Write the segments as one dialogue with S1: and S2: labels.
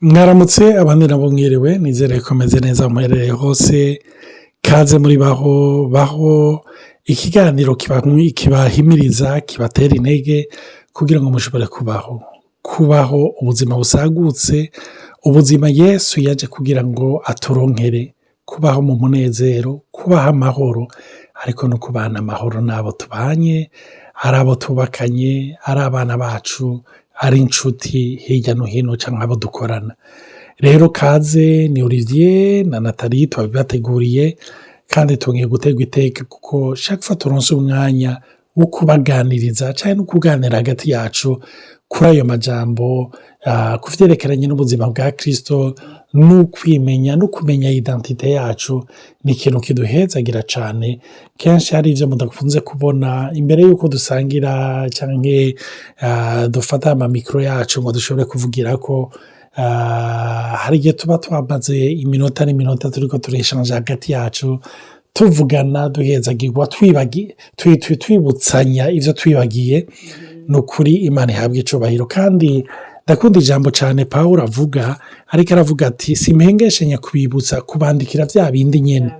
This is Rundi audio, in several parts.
S1: Mwaramutse, abandi nabo mwiriwe. Nizere ko meze neza muherereye hose. Kaze muri Baho Baho, ikiganiro kibahimiriza, kibatera intege kugira ngo mushobore kubaho ubuzima busagutse, ubuzima Yesu yaje kugira ngo aturonkere, kubaho mu munezero, kubaho amahoro, ariko no kubana amahoro n'abo tubanye, ari abo tubakanye, ari abana bacu, ari inshuti hirya no hino cyangwa abo dukorana. Rero kaze, ni Olivier na Nathalie tubabibateguriye, kandi tugiye guterwa iteka kuko chaque fois turonse umwanya wo kubaganiriza cyangwa no kuganira hagati yacu kuri ayo majambo ku vyerekeranye n'ubuzima bwa Kirisito n'ukwimenya no kumenya identité yacu. Ni ikintu kiduhezagira cyane. Kenshi hari ibyo mudakunze kubona imbere y'uko dusangira cyangwa dufata amamikoro yacu ngo dushobore kuvugira ko hari igihe tuba twamaze iminota n'iminota turi ko tureshanje hagati yacu, tuvugana, duhezagirwa, twibutsanya ibyo twibagiye. Ni ukuri, Imana ihabwa icubahiro. Kandi ndakunda ijambo cyane Paul avuga, ariko aravuga ati: "Simpengeshanya kubibutsa, kubandikira bya bindi nyine."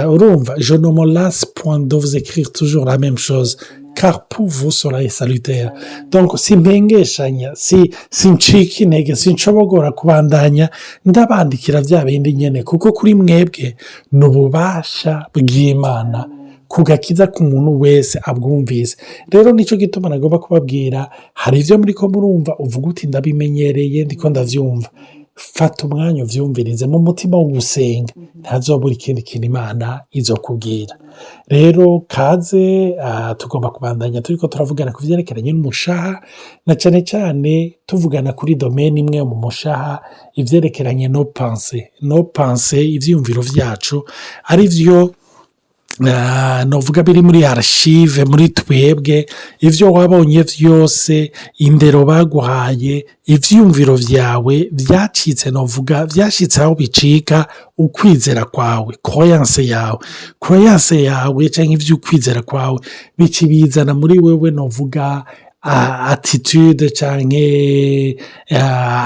S1: Urumva, "Je ne me lasse point de vous écrire toujours la même chose, car pour vous cela est salutaire." Donc simpengeshanya, si sincika intege, sinshobora kubandanya ndabandikira bya bindi nyine, kuko kuri mwebwe ni ububasha bw'Imana ku gakiza k'umuntu wese abwumvise. Rero nicyo gituma nagomba kubabwira: hari ibyo muri ko murumva, uvuga uti: "Ndabimenyereye, ndiko ndabyumva." Fata umwanya ubyumvirize mu mutima wo gusenga, ntazobura ikindi kintu Imana izokubwira. Rero kaze, tugomba kubandanya turi ko turavugana ku byerekeranye n'umushaha, na cyane cyane tuvugana kuri domaine imwe mu mushaha, ibyerekeranye nos pensées, nos pensées, ibyiyumviro byacu, ari byo novuga biri muri archive muri twebwe, ibyo wabonye byose, indero baguhaye, ibyiyumviro byawe byacitse, novuga byashyitse aho bicika ukwizera kwawe, croyance yawe, croyance yawe cyangwa iby'ukwizera kwawe bikibizana muri wewe, novuga attitude, cyangwa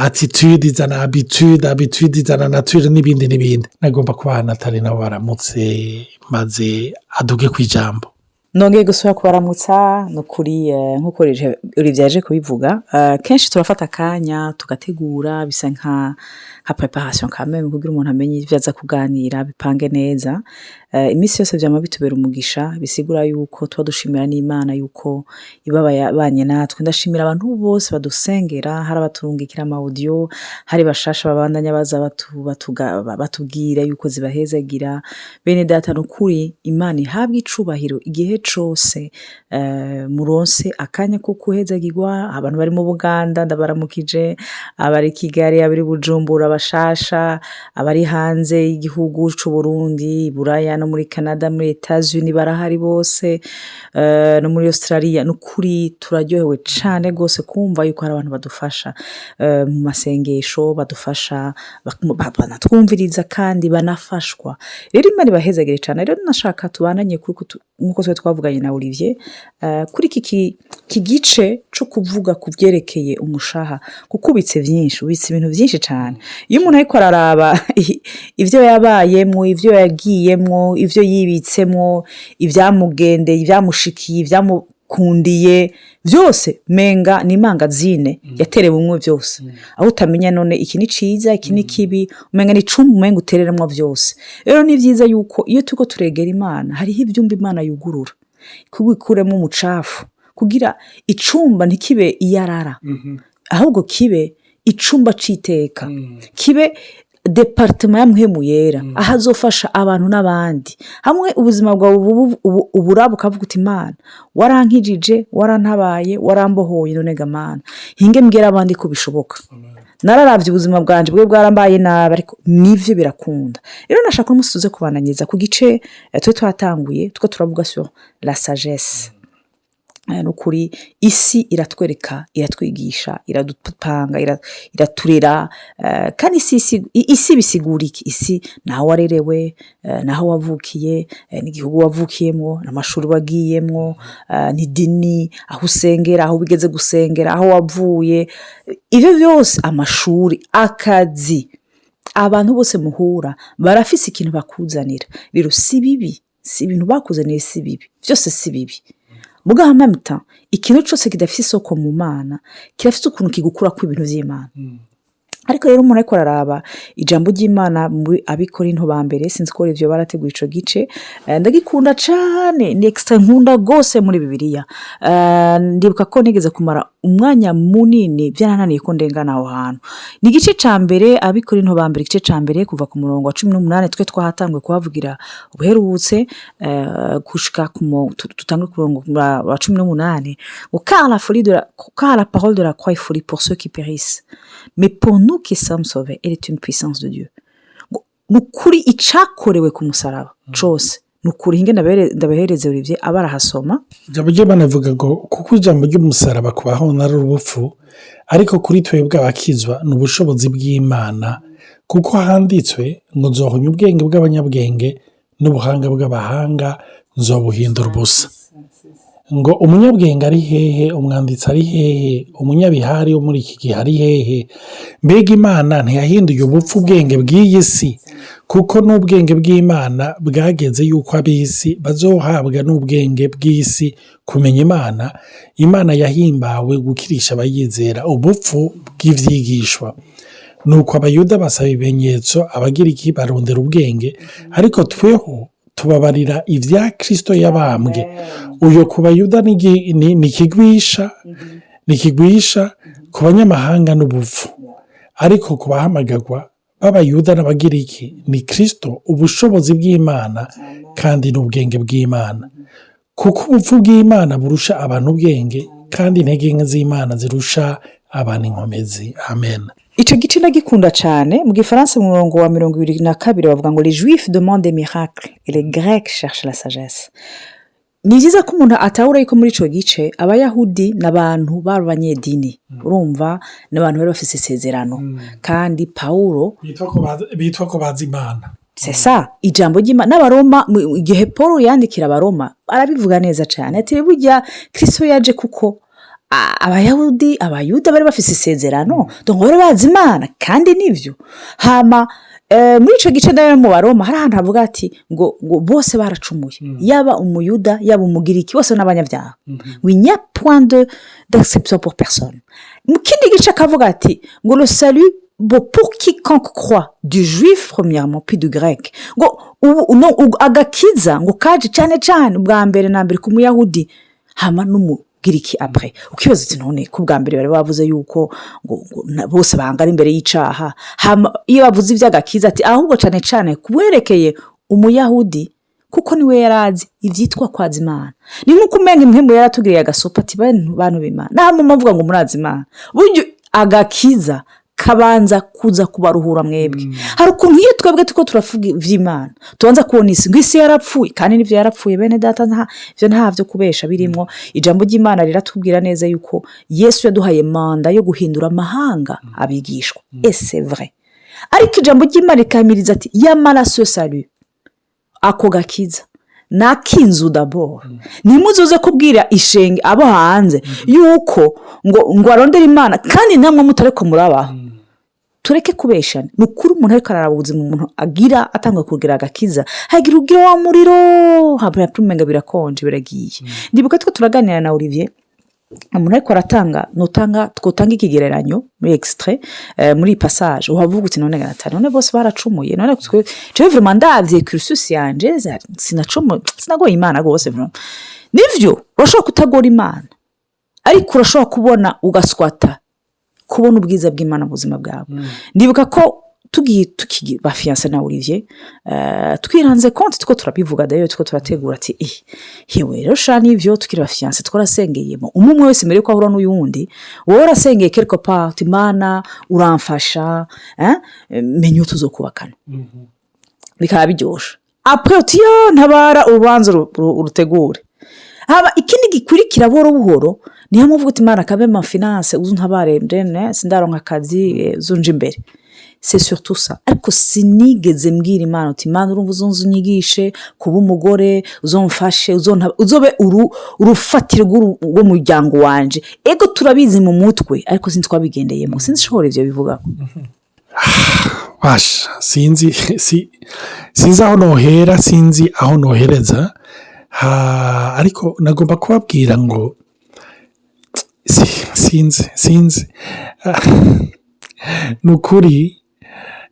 S1: attitude izana habitude, habitude izana nature, n'ibindi n'ibindi. Nagomba kubaha Nathalie nabo baramutse, maze aduge ku ijambo.
S2: Nongeye gusubira kubaramutsa. Ni ukuri, nk'uko Olivier yaje kubivuga, kenshi turafata akanya tugategura, bisa nka préparation kameme, kugira umuntu amenye ibyo aza kuganira, bipange neza. Iminsi yose byama bitubera umugisha, bisigura yuko tuba dushimira n'Imana yuko iba yabanye natwe. Ndashimira abantu bose badusengera, hari abaturungikira ama audio, hari bashasha babandanya baza batubwira yuko zibahezagira. Bene Data, ni ukuri, Imana ihabwa icubahiro igihe cose muronse akanya ko kuhezagirwa. Abantu bari mu Buganda ndabaramukije, abari Kigali, abari Bujumbura bashasha, abari hanze y'igihugu c'Uburundi, Buraya no muri Canada, muri Etats-Unis barahari bose, no muri Australia. Ni ukuri turaryohewe cane rwose kumva yuko hari abantu badufasha mu masengesho, badufasha, banatwumviriza kandi banafashwa. Rero Imana ibahezagire cane. Rero nashaka tubandanye nk'uko twari twavuganye na Olivier kuri iki gice co kuvuga ku vyerekeye umushaha, kuko ubitse vyinshi, ubitse ibintu vyinshi cane. Iyo umuntu ariko araraba ivyo yabayemwo, ivyo yagiyemwo, ivyo yibitsemwo, ivyamugendeye, ivyamushikiye, ivyamukundiye vyose, menga ni imangazine yaterewemwo vyose, aho utamenya none iki ni ciza, iki ni kibi, umenga ni icumba umenga utereremwo vyose. Rero ni vyiza yuko iyo turiko turegera Imana, hariho ivyumba Imana yugurura kugira ikuremwo umucafu, kugira icumba ntikibe iyarara, ahubwo kibe icumba c'iteka, kibe département ya Mpwemu Yera, aho azofasha abantu n'abandi. Hamwe ubuzima bwawe uburaba ukavuga uti: "Imana, warankijije, warantabaye, warambohoye, none ga Mana, hinge mbwira abandi ko bishoboka. Nararavye ubuzima bwanje bwe bwarambaye nabi, ariko nivyo birakunda." Rero nashaka uno musi tuze kubandanyiriza ku gice twe twatanguye, two turavuga sur la sagesse. Ni ukuri isi iratwereka, iratwigisha, iradupanga, iraturera, kandi isi bisigura iki? Isi ni aho warerewe, ni aho wavukiye, n'igihugu wavukiyemo, n'amashuri wagiyemwo, n'idini, aho usengera, aho wigeze gusengera, aho wavuye, ibyo byose, amashuri, akazi, abantu bose muhura barafise ikintu bakuzanira. Rero si bibi, si ibintu bakuzaniye, si bibi, byose si bibi. Mugabo en ikintu cyose kidafite isoko mu Mana kirafite ukuntu kigukura ku ibintu by'Imana. Ariko rero umuntu ariko araraba ijambo ry'Imana mu Abikorinto ba mbere, sinzi ko ibyo barateguye ico gice, ndagikunda cane, ni extrait nkunda rwose muri Bibiliya. Ndibuka ko nigeze kumara umwanya munini byarananiye ko ndengana aho hantu. Ni igice ca mbere, Abikorinto ba mbere, igice ca mbere, kuva ku murongo wa 18, twe twahatanguye kuhavugira ubuherutse, gushika tutangure ku murongo wa 18, ngo car la parole de la croix est folie pour ceux qui périssent, mais pour nous qui sommes sauvés, elle est une puissance de Dieu. Ngo ni ukuri icakorewe ku musaraba cose, ni ukuri. Hinge ndabahereze Olivier aba arahasoma.
S1: Ijambo ry'Imana rivuga ngo kuko ijambo ry'umusaraba kubaho ari urupfu, ariko kuri twebwe abakizwa ni ubushobozi bw'Imana, kuko handitswe ngo nzohunya ubwenge bw'abanyabwenge, n'ubuhanga bw'abahanga nzobuhindura ubusa. Ngo umunyabwenge ari hehe? Umwanditsi ari hehe? Umunyabihari wo muri iki gihe ari hehe? Mbega Imana ntiyahinduye ubupfu ubwenge bw'iyi si? Kuko n'ubwenge bw'Imana bwageze yuko ab'isi bazohabwa n'ubwenge bw'isi kumenya Imana. Imana yahimbawe gukirisha abayizera ubupfu bw'ivyigishwa. Nuko Abayuda basaba ibimenyetso, Abagiriki barondera ubwenge, ariko tweho tubabarira ibya Kirisito yabambwe. Uyo ku Bayuda ni ikigwisha, ku banyamahanga n'ubupfu, ariko ku bahamagarwa b'Abayuda n'Abagiriki ni Kirisito ubushobozi bw'Imana kandi n'ubwenge bw'Imana, kuko ubupfu bw'Imana burusha abantu ubwenge, kandi intege nke z'Imana zirusha abantu inkomezi. Amen.
S2: Icyo gice ndagikunda cyane. Mu Gifaransa, mu murongo wa 22, bavuga ngo: "Les Juifs demandent des miracles et les Grecs cherchent la sagesse." Ni byiza ko umuntu atahura yuko muri icyo gice Abayahudi ni abantu b'abanyedini, urumva, ni abantu bari bafite isezerano, kandi Pawulo
S1: bitwa ko bazi Imana.
S2: C'est ça, ijambo ry'Imana n'Abaroma. Igihe Paul yandikira Abaroma, arabivuga neza cyane, ati burya Kirisito yaje kuko Abayahudi, Abayuda bari bafite isezerano, bari bazi Imana, kandi nibyo. Hama muri icyo gice ndayo mu Baroma hari ahantu havuga ati ngo bose baracumuye, yaba Umuyuda, yaba Umugiriki, bose n'abanyabyaha, ngo il n'y a point d'exception pour personne. Mu kindi gice akavuga ati ngo le salut pour quiconque croit, du Juif premièrement, puis du Grec, ngo agakiza ngo kaje cyane cyane ubwa mbere na mbere ku Muyahudi, hama n'Umugiriki après. Ukibaza uti none ko ubwa mbere bari bavuze yuko ngo bose bangana imbere y'icaha, hama iyo bavuze iby'agakiza ati ahubwo cyane cyane kuwerekeye Umuyahudi, kuko niwe yari azi ibyitwa kwaza Imana. Ni nk'uko umenya impamvu yaratubwiye agasopa ati bantu b'Imana, nta muntu uvuga ngo murazi Imana, burya agakiza kabanza kuza kubaruhura mwebwe. Hari ukuntu iyo twebwe tuko turavuga iby'Imana tubanza kubona isi, ngo isi yarapfuye, kandi n'ibyo yarapfuye, bene Data, ibyo nta byo kubesha birimo. Ijambo ry'Imana riratubwira neza yuko Yesu yaduhaye mandat yo guhindura amahanga abigishwa, c'est vrai, ariko ijambo ry'Imana rikamiriza ati y'amaraso salut, ako gakiza ni ak'inzu d'abord. Ntimuzuze kubwira ishenge abo hanze yuko ngo arondere Imana kandi namwe mutareko murabaho. Tureke kubeshana. Ni ukuri, umuntu ariko araraba ubuzima umuntu agira atanga kugira agakiza, hagira ugira wa muriro, habura umenga birakonje, biragiye. Ndibuka two turaganira na Olivier, umuntu ariko aratanga, nutanga, twotanga ikigereranyo muri extrait, muri passage, uhavuga uti none gatanu, none bose baracumuye, none twe jewe vraiment ndavye cursus yanje, sinacumuye, sinagoye Imana rwose vraiment. Nivyo, urashobora kutagora Imana, ariko urashobora kubona ugaswata kubona ubwiza bw'Imana mu buzima bwawe. Ndibuka ko tugiye tukigi ba fiancés na Olivier, twiranze compte, two turabivuga dayo, two turategura ati hewe rero sha, nivyo, tukiri ba fiancés twarasengeyemo, umwe umwe wese mbere yuko ahura n'uyundi, wowe warasengeye quelque part uti Imana uramfasha, menye uwo tuzokubakana, bikaba biryoshe. Après uti yo ntabara, urubanza urutegure. Haba ikindi gikurikira buhoro buhoro, niyo mpamvu uti: "Imana, kabe ma finances, uzuntabare ndene sindaronka akazi, uzunje imbere." C'est surtout ça. Ariko sinigeze mbwira Imana uti: "Imana, urumva, uzunze unyigishe kuba umugore, uzomfashe, uzobe urufatiro rw'umuryango wanje." Ego, turabizi mu mutwe, ariko sinzi twabigendeyemo, sinzi ishobora ibyo bivuga.
S1: Basha, sinzi, sinzi aho nohera, sinzi aho nohereza, ariko nagomba kubabwira ngo sinzi, ni ukuri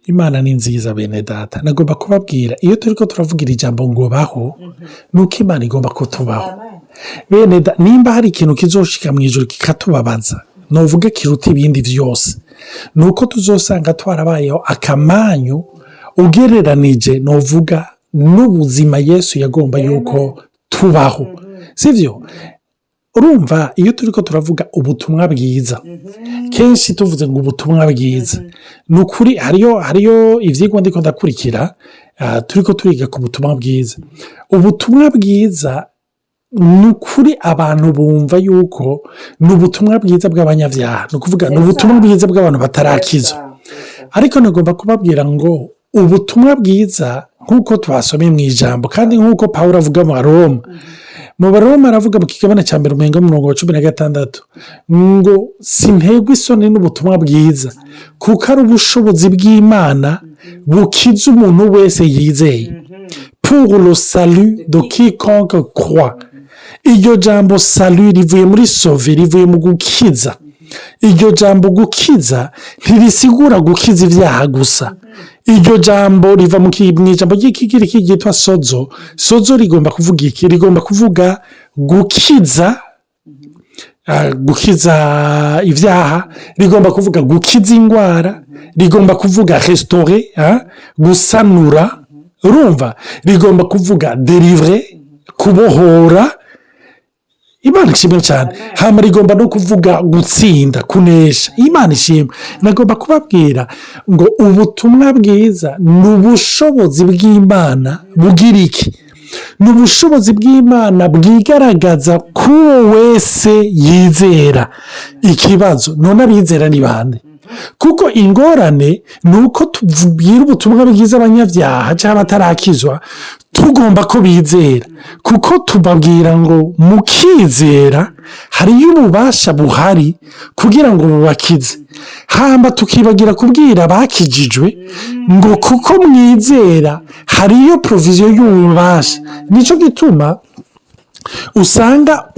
S1: Imana ni nziza. Bene data, nagomba kubabwira, iyo turi ko turavugira ijambo ngo baho, ni uko Imana igomba kutubaho. Bene, nimba hari ikintu kizoshika mu ijoro kikatubabaza, nuvuga kiruta ibindi byose, ni uko tuzosanga twarabayeho akamanyu ugereranije, nuvuga, n'ubuzima Yesu yagomba yuko tubaho, sibyo? Urumva, iyo turi ko turavuga ubutumwa bwiza, kenshi tuvuze ngo ubutumwa bwiza, ni ukuri hariyo ibyigwa ndiko ndakurikira, turi ko turiga ku butumwa bwiza. Ubutumwa bwiza, ni ukuri, abantu bumva yuko ni ubutumwa bwiza bw'abanyabyaha, ni ukuvuga ni ubutumwa bwiza bw'abantu batarakiza. Ariko nagomba kubabwira ngo ubutumwa bwiza, nk'uko twasomye mu ijambo, kandi nk'uko Paul avuga mu Baroma, aravuga mu kigabane cya mbere, umurenga 16, ngo sinterwa isoni n'ubutumwa bwiza, kuko ari ubushobozi bw'Imana bukiza umuntu wese yizeye, pour le salut de quiconque croit. Iryo jambo salut rivuye muri sauver, rivuye mu gukiza. Iryo jambo gukiza ntirisigura gukiza ibyaha gusa. Iryo jambo riva mu ijambo ry'ikigiriki ryitwa sozo. Sozo rigomba kuvuga iki? Rigomba kuvuga gukiza, gukiza ibyaha, rigomba kuvuga gukiza indwara, rigomba kuvuga restaurer, gusanura, urumva, rigomba kuvuga délivrer, kubohora. Imana ishimwe cyane. Hano rigomba no kuvuga gutsinda, kunesha. Imana ishimwe. Nagomba kubabwira ngo ubutumwa bwiza ni ubushobozi bw'Imana. Bugira iki? Ni ubushobozi bw'Imana bwigaragaza k'uwo wese yizera. Ikibazo none, abizera ni bande? Kuko ingorane ni uko tubwira ubutumwa bwiza abanyabyaha cyangwa abatarakizwa, tugomba ko bizera, kuko tubabwira ngo mukizera hariyo ububasha buhari kugira ngo bubakize. Hamba tukibagira kubwira abakijijwe ngo kuko mwizera hariyo provision y'ububasha. Nicyo gituma usanga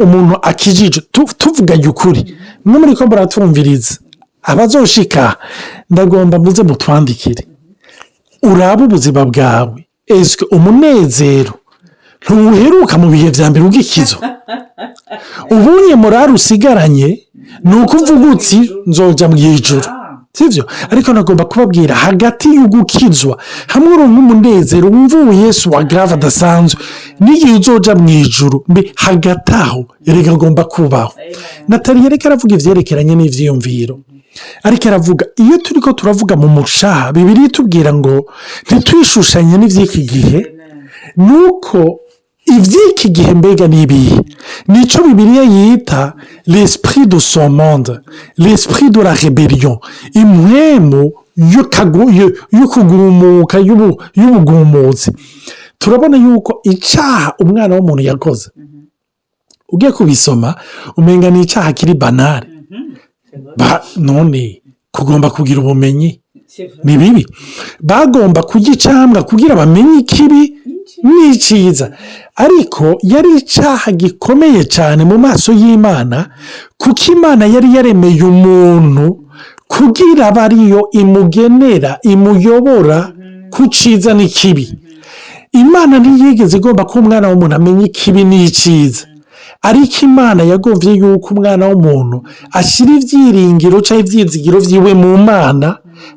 S1: umuntu akijijwe, tuvuganye ukuri, mwe muri ko muratumviriza, abazoshika, ndagomba muze mutwandikire, urabe ubuzima bwawe. Eswe umunezero ntuwuheruka mu bihe bya mbere ugikizwa? Ubunye morale usigaranye ni uko uvuga uti: "Nzojya mu ijuru", sibyo? Ariko nagomba kubabwira, hagati y'ugukizwa hamwe uronka umunezero, wumva ubu Yesu wa grave adasanzwe, n'igihe uzoja mu ijuru, mbe hagati aho erega agomba kubaho. Natali reka aravuga ibyerekeranye n'ibyiyumviro, ariko aravuga, iyo turi ko turavuga mu mushaha, Bibiri itubwira ngo ntitwishushanye n'iby'iki gihe. Ni uko iby'iki gihe mbega ni ibihe? Nicyo Bibiliya yita l'esprit de ce monde, l'esprit de la rébellion, impwemu yo kugumuka, y'ubugumutsi. Turabona yuko icyaha umwana w'umuntu yakoze, ugiye kubisoma umenga ni icyaha kiri banal. None kugomba kugira ubumenyi ni bibi? Bagomba kurya icambwa kugira bamenye ikibi n'icyiza, ariko yari icyaha gikomeye cyane mu maso y'Imana, kuko Imana yari yaremeye umuntu kugira abe ariyo imugenera, imuyobora ku cyiza n'ikibi. Imana ntiyigeze igomba ko umwana w'umuntu amenya ikibi n'icyiza, ariko Imana yagombye yuko umwana w'umuntu ashyira ibyiringiro cyangwa ibyizigiro byiwe mu Mana,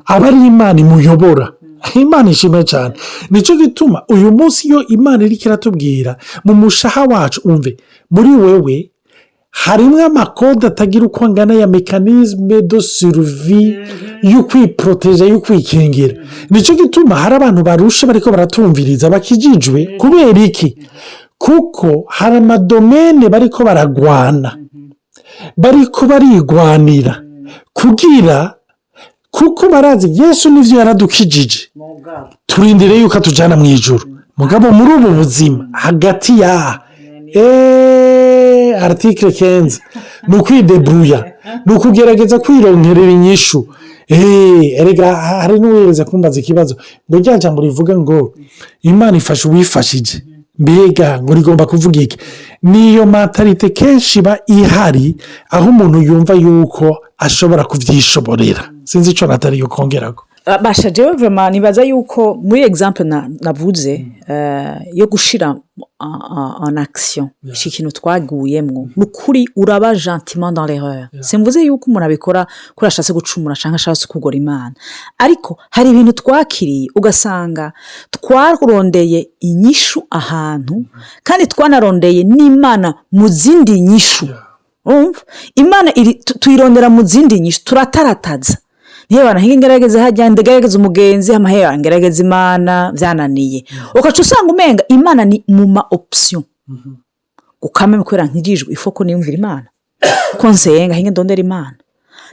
S1: aba ari Imana imuyobora. Imana ishimwe cyane. Nicyo gituma uyu munsi iyo Imana iri iratubwira mu mushaha wacu, umve, muri wewe harimo ama codes atagira uko angana ya mécanismes de survie, yo kwiporoteja, yo kwikingira. Nicyo gituma hari abantu barusha bariko baratumviriza bakijijwe. Kubera iki? Kuko hari ama domaines bariko baragwana, bariko barigwanira kugira, kuko barazi Yesu n'ivyo yaradukijije, turindire yuko atujana mu ijuru. Mugabo muri ubu buzima hagati ya article 15 ni ukwidebruya, ni ukugerageza kwironkerera inyishu. Erega hari n'uwiyereza kumbaza ikibazo ngo rya jambo rivuga ngo Imana ifasha uwifashije, mbega ngo rigomba kuvuga iki? Niyo mentalité kenshi iba ihari, aho umuntu yumva yuko ashobora kuvyishoborera. Sinzi ico Natali yokongerako.
S2: Basha, jewe vraiment nibaza yuko muri exemple navuze yo gushira en action iki kintu twaguyemwo, ni ukuri uraba gentiment dans l'erreur. Simvuze yuko umuntu abikora ko ashatse gucumura cyangwa ashatse kugora Imana, ariko hari ibintu twakiriye ugasanga twarondeye inyishu ahantu, kandi twanarondeye n'Imana mu zindi nyishu. Urumva Imana tuyirondera mu zindi nyishu, turatarataza. Niba hinga ngerageze hajya, ndagerageza umugenzi amahera, ngerageza Imana, byananiye, ugaca usanga umenga Imana ni mu ma options ukame. Kubera nkirijwe ifoko niyumvira Imana ko nsenga, hinga ndondera Imana,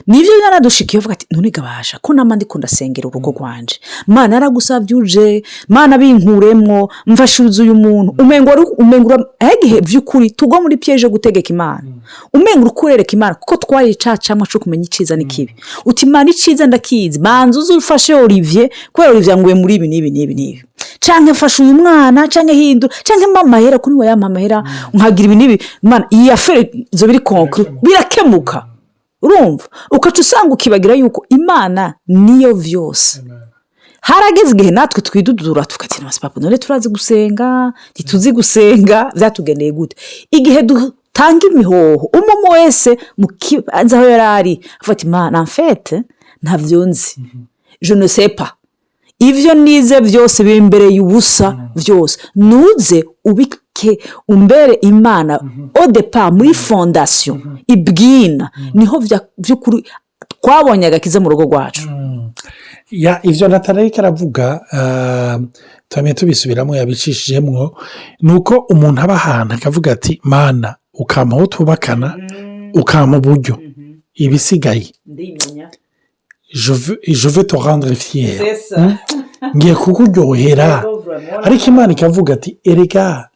S2: nibyo yaradushikiye. Uvuga ati: "None gabasha ko nama ndiko ndasengera urugo rwanje, Mana yaragusabye uje, Mana binkuremwo, mfashiriza uyu muntu." Umengo igihe by'ukuri tugwa muri piège yo gutegeka Imana, umengo uri kurereka Imana, kuko twari cacamwa cyo kumenya iciza n'ikibi. Uti: "Imana, iciza ndakizi, banza uze ufashe Olivier, kubera Olivier nguye muri ibi n'ibi n'ibi n'ibi, canke mfashe uyu mwana, canke hindura, canke mpa amahera, kuri we yampa amahera nkagira ibi n'ibi, Mana, iyi affaire zo biri conclu, birakemuka." Urumva ukaca usanga ukibagira yuko Imana niyo vyose. Harageze igihe natwe twidudura tugatina papa: "None turazi gusenga, ntituzi gusenga, byatugendeye gute?" Igihe dutanga imihoho, umwe wese mu kibanza aho yari ari afata: "Imana, en fait ntabyo nzi, je ne sais pas, ibyo nize byose bimbereye ubusa byose, nuze ubike umbere Imana au départ muri fondation ibwina." Niho by'ukuri twabonye agakiza mu rugo rwacu.
S1: Ya, ibyo Natali ariko aravuga, turamye tubisubiramo, yabicishijemwo, ni uko umuntu aba ahantu akavuga ati: "Mana, ukampa aho tubakana, ukampa uburyo, ibisigaye je veux te rendre fier, ngiye kukuryohera." Ariko Imana ikavuga ati: "Erega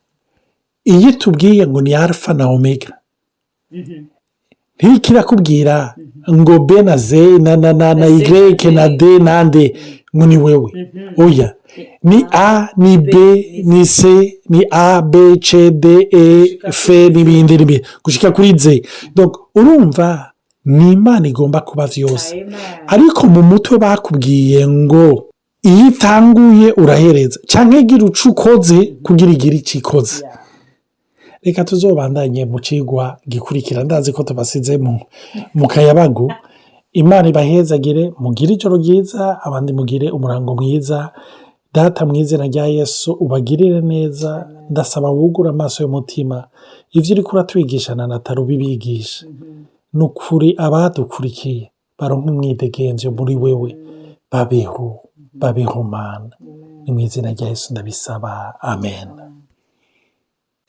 S1: iyo itubwiye ngo ni Alpha na Omega, ntikirakubwira ngo B na Z na na na na Y na D na D ngo ni wewe. Oya, ni A, ni B, ni C, ni A, B, C, D, E, F n'ibindi n'ibindi gushyika kuri Z." Donc urumva ni Imana igomba kuba byose, ariko mu mutwe bakubwiye ngo iyo itanguye urahereza, cyangwa igira uco ukoze kugira igire icyo ikoze. Reka tuzobandanye mu kigwa gikurikira. Ndazi ko tubasize mu kayabagu. Imana ibahezagire, mugire ijoro ryiza, abandi mugire umurango mwiza. Data, mu izina rya Yesu, ubagirire neza. Ndasaba wugure amaso y'umutima, ibyo uri kuratwigisha na Natali ubibigisha. Ni ukuri abadukurikiye baronka umwidegemvyo muri wewe, babeho, babeho Mana. Ni mu izina rya Yesu ndabisaba, amen.